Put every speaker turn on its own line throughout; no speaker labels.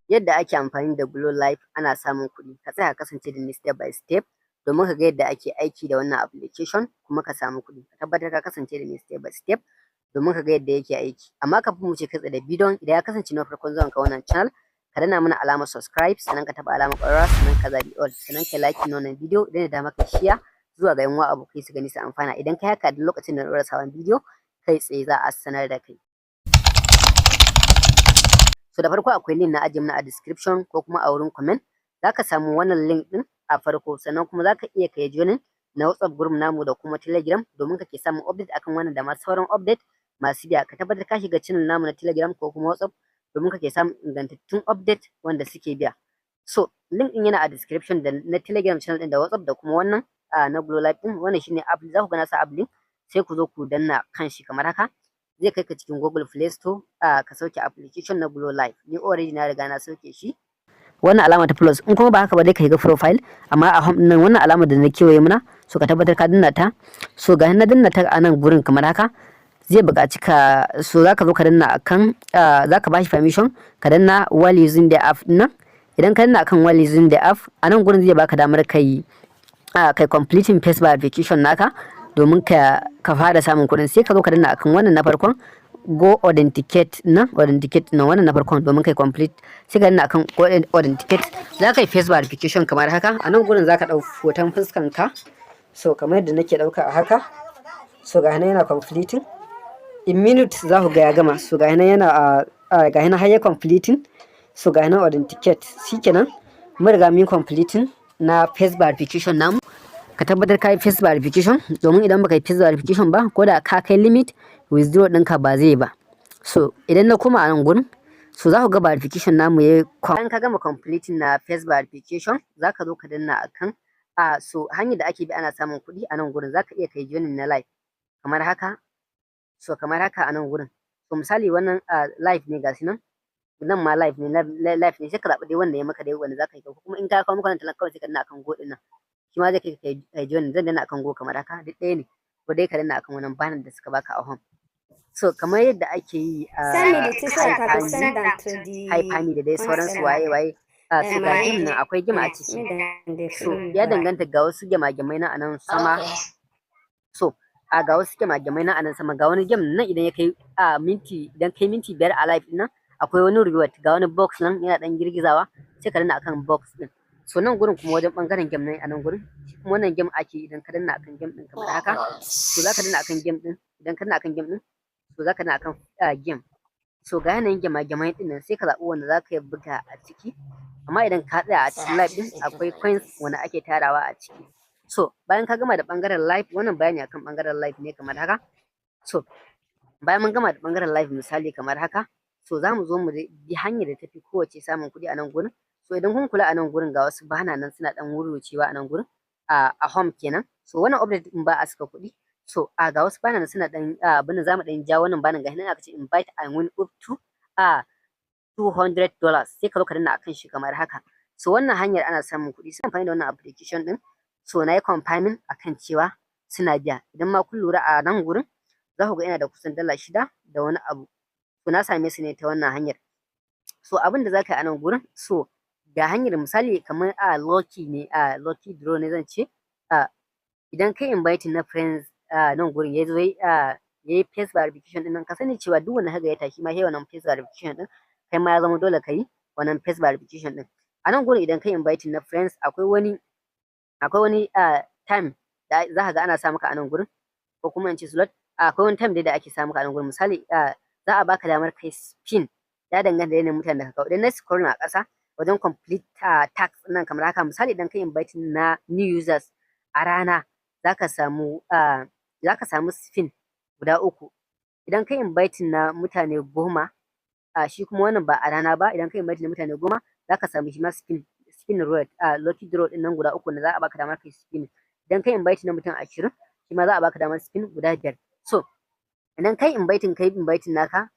Yadda ake amfani da Glo Live ana samun kuɗi. Ka tsaya ka kasance da ni step by step domin ka ga yadda ake aiki da wannan application kuma ka samu kuɗi. Ka tabbatar ka kasance da ni step by step domin ka ga yadda yake aiki. Amma kafin mu wuce kai tsaye da bidiyon, idan ya kasance na farkon zuwan ka wannan channel, ka danna mana alamar subscribe, sannan ka taɓa alamar ƙararrawa, sannan ka zaɓi all, sannan ka like na wannan bidiyo, idan da dama ka share zuwa ga 'yan uwa abokai su gani su amfana. Idan ka haka, duk lokacin da na ɗora sabon bidiyo, kai tsaye za a sanar da kai. So da farko akwai link na ajiye mana a description ko kuma a wurin comment. Za ka samu wannan link ɗin a farko, sannan kuma za ka iya kai joining na WhatsApp group namu da kuma Telegram domin kake samun update akan wannan da ma sauran update masu biya. Ka tabbatar ka shiga channel namu na Telegram ko kuma WhatsApp domin kake samun ingantattun update wanda suke biya. So link ɗin yana a description, da na Telegram channel ɗin da WhatsApp da kuma wannan na Glo Live ɗin. Wannan shine app, za ku ga na sa app link, sai ku zo ku danna kan shi kamar haka. Zai kai ka cikin Google Play Store ka sauke application na Glo Live. Ni already na riga na sauke shi. Wannan alama ta plus, in kuma ba haka ba dai ka shiga profile, amma a home nan wannan alama da na kewaye muna, so ka tabbatar ka danna ta. So ga na danna ta a nan gurin kamar haka, zai buƙaci ka. So zaka zo ka danna akan, zaka bashi permission ka danna "while using the app" nan. Idan ka danna akan "while using the app" a nan gurin, zai baka damar kai completing face verification naka domin ka fara samun kuɗin. Sai ka zo ka danna akan wannan na farkon, "go authenticate" nan, authenticate nan, wannan na farkon, domin kai complete. Sai ka danna akan "go authenticate". Za ka yi face verification kamar haka. A nan gurin za ka ɗau hoton fuskan ka, so kamar yadda nake ɗauka a haka. So ga nan yana completing, in minute za ku ga ya gama. So ga nan yana a ga nan har ya completing. So ga nan authenticate, shikenan, mun riga mun completing na face verification namu. Ka tabbatar ka yi face verification, domin idan baka yi face verification ba, ko da ka kai limit, withdraw ɗinka ba zai ba. So idan na koma a nan gurin, so za ku ga verification namu ya. Bayan ka gama completing na face verification, za ka zo ka danna akan a. So hanyar da ake bi ana samun kuɗi a nan gurin, za ka iya kai joining na live kamar haka. So kamar haka a nan gurin, so misali wannan live ne, gashi nan, nan ma live ne, live ne. Sai ka zaɓi dai wanda ya maka dai, wanda za ka yi. Ko kuma in ka kawo maka wannan talan kawai, sai ka danna akan "go" ɗin nan, shi ma zai kai ka kai joining. Zan danna akan "go" kamar haka, duk ɗaya ne, ko dai ka danna akan wannan banner da suka baka a home. So kamar yadda ake yi a Hyper da dai sauransu, waye waye. So ga game nan, akwai game a ciki. So ya danganta, ga wasu game na anan sama. So a ga wasu game na anan sama, ga wani game nan, idan ya kai a minti, idan kai minti 5 a live din nan, akwai wani reward. Ga wani box nan yana dan girgizawa, sai ka danna akan box din. So nan gurin kuma wajen bangaren game nan, a nan gurin shi kuma wannan game ake. Idan ka danna akan game din kamar haka, so zaka danna akan game din. Idan ka danna akan game din, so zaka danna akan game. So ga yanayin game game din nan, sai ka zaɓi wanda zaka yi buga a ciki. Amma idan ka tsaya a cikin live din, akwai coins wanda ake tarawa a ciki. So bayan ka gama da bangaren live, wannan bayani akan bangaren live ne kamar haka. So bayan mun gama da bangaren live, misali kamar haka, so za mu zo mu bi hanyar da tafi kowace samun kuɗi a nan gurin. So idan kun kula a nan gurin, ga wasu banner nan suna ɗan wurwucewa a nan gurin, a home kenan. So wannan update din ba a saka kuɗi. So a ga wasu banner nan suna ɗan abin da zamu ɗan ja wannan banner, ga nan aka ce "invite and win up to $200". Sai ka zo ka danna akan shi kamar haka. So wannan hanyar ana samun kuɗi, sai amfani da wannan application din. So na yi confirming akan cewa suna biya. Idan ma kun lura a nan gurin, za ku ga ina da kusan dala 6 da wani abu. So na same su ne ta wannan hanyar. So abin da za ka yi a nan gurin, so ga hanyar, misali kamar a lucky ne, a lucky draw ne zan ce. A idan kai inviting na friends a nan gurin, ya zo ya yi face verification din nan, ka sani cewa duk wanda ka gayyata shi ma yayi wannan face verification din, kai ma ya zama dole ka yi wannan face verification din. A nan gurin, idan kai inviting na friends, akwai wani time da za ka ga ana sa maka a nan gurin, ko kuma in ce slot. Akwai wani time dai da ake sa maka a nan gurin. Misali, za a baka damar kai spin, ya danganta da yanayin mutanen da ka kawo. Idan na scrolling a ƙasa wajen complete task nan kamar haka, misali idan kai inviting na new users a rana, zaka samu spin guda uku. Idan kai inviting na mutane 10, shi kuma wannan ba a rana ba, idan kai inviting na mutane 10, zaka samu shi ma spin reward, lucky draw din nan guda uku da za a baka damar kai spin. Idan kai inviting na mutum 20, shi ma za a baka damar spin guda biyar. So idan kai inviting naka,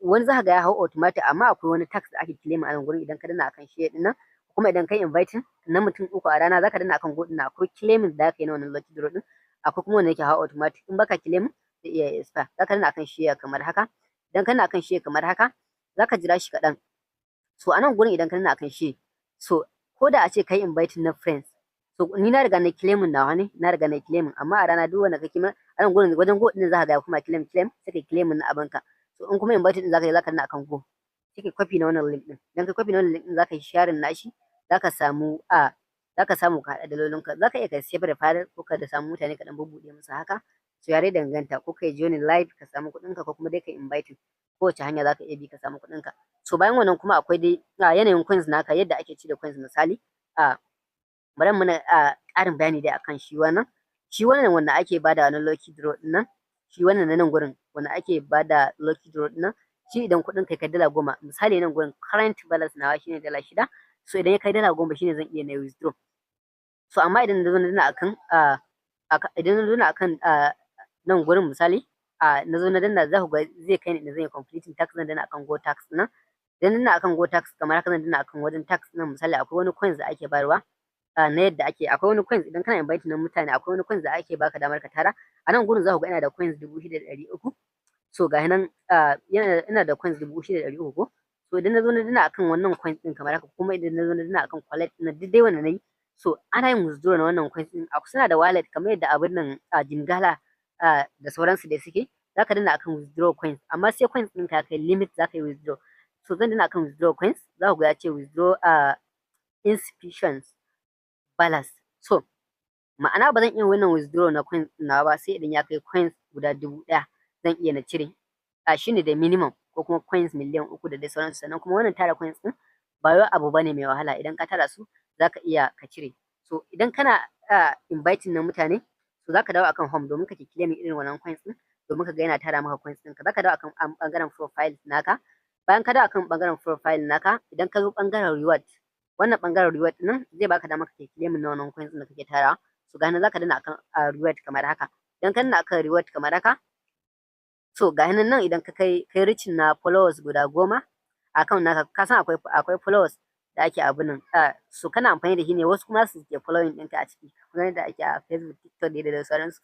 wani za ka ga ya hau automatic, amma akwai wani task da ake claim a nan gurin. Idan ka danna akan shi din nan kuma, idan kai inviting na mutum uku a rana, zaka danna akan "go" din, akwai claiming da aka yi na wannan lucky draw din. Akwai kuma wanda yake hawa automatic, in baka claim zai iya expire. Zaka danna akan share kamar haka. Idan kana akan share kamar haka, zaka jira shi kaɗan. So a nan gurin idan ka danna akan share, so ko da a ce kai inviting na friends, so ni na riga na claiming nawa ne, na riga na claiming. Amma a rana duk wanda kake a nan gurin wajen go din, za ka ga kuma claim, claim, sai kai claiming na abinka. So in kuma inviting din zaka yi, zaka danna akan go, sai kai copy na wannan link din. Idan ka copy na wannan link din, zaka yi sharing nashi, zaka samu ka haɗa dalolinka. Zaka iya ka save referral ko ka da samu mutane ka dan bubbuɗe musu haka. So ya dai danganta, ko kai joining live ka samu kuɗinka, ko kuma dai ka inviting, kowace hanya zaka iya bi ka samu kuɗinka. So bayan wannan kuma akwai dai yanayin coins naka, yadda ake cire coins. Misali, bari muna ƙarin bayani dai akan shi wannan wanda ake bada na lucky draw din nan. Shi wannan na nan gurin wanda ake bada lucky draw din nan, shi idan kuɗin kai kai $10, misali nan gurin current balance nawa shine $6. So idan ya kai $10 shine zan iya na withdraw. So amma idan na zo na akan nan gurin, misali na zo na danna, za ku ga zai kai ni da zan yi completing task. Zan danna akan go task nan. Idan danna akan go task kamar haka, zan danna akan wajen task nan. Misali, akwai wani coins da ake bayarwa na yadda ake, akwai wani coins idan kana invite na mutane, akwai wani coins da ake baka damar ka tara. A nan gurin za ku ga ina da coins 6,300. So ga nan yana ina da coins 6,300 ko. So idan na zo na danna akan wannan coins din kamar haka, kuma idan na zo na danna akan collect na duk dai wanda nayi, so ana yin withdraw na wannan coins din. Suna da wallet kamar yadda abin nan a Jingala da sauransu da suke. Zaka danna akan withdraw coins, amma sai coins ɗinka ya kai limit zaka yi withdraw. So zan danna akan withdraw coins, za ku ga ya ce withdraw insufficient balance. So ma'ana ba zan iya wannan withdraw na coins nawa ba sai idan ya kai coins guda 1,000 zan iya na cire, shine da minimum, ko kuma coins 3,000,000 da dai sauransu. Sannan kuma wannan tara coins ɗin ba wai abu bane mai wahala. Idan ka tara su, zaka iya ka cire. So idan kana inviting na mutane, so zaka dawo akan home domin kake claiming irin wannan coins ɗin, domin ka ga yana tara maka coins ɗinka. Zaka dawo akan ɓangaren profile naka. Bayan ka dawo akan ɓangaren profile naka, idan ka zo ɓangaren reward, wannan ɓangaren reward ɗin zai baka dama kake claiming na wannan coins ɗin da kake tarawa. So ga nan zaka danna akan reward kamar haka. Idan ka danna akan reward kamar haka, so ga nan nan idan ka kai reaching na followers guda 10 account naka, ka san akwai followers da ake abu nan, so kana amfani da shi ne, wasu kuma su ke following ɗinka a ciki, kamar yadda ake a Facebook, TikTok da sauransu.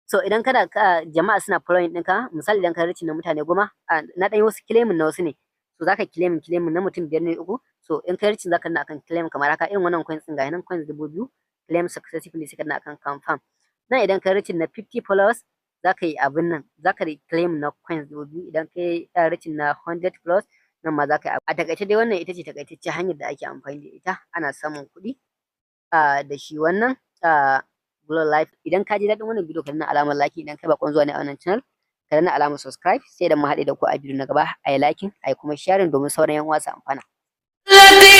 So idan kana ka jama'a suna following ɗinka, misali idan ka reaching na mutane 10, na ɗan yi wasu claiming na wasu ne, so zaka claiming na mutum biyar ne, uku. So in ka reaching, zaka danna akan claim kamar haka. Irin wannan coins ɗin, ga nan coins 2,000 claim successfully, sai ka danna akan confirm. Nan idan ka reaching na 50 followers, zaka yi abin nan, zaka yi claim na coins 2,000. Idan ka yi reaching na 100 plus, nan ma zaka yi. A takaice dai, wannan ita ce takaitaccen hanyar da ake amfani da ita ana samun kuɗi da shi wannan Glo Life. Idan ka ji daɗin wannan bidiyo, ka danna alamar like. Idan kai bakon zuwa ne a wannan channel, ka danna alamar subscribe. Sai da mu haɗe da ku a bidiyo na gaba. A yi liking, a yi kuma sharing domin sauran 'yan uwa su amfana.
التي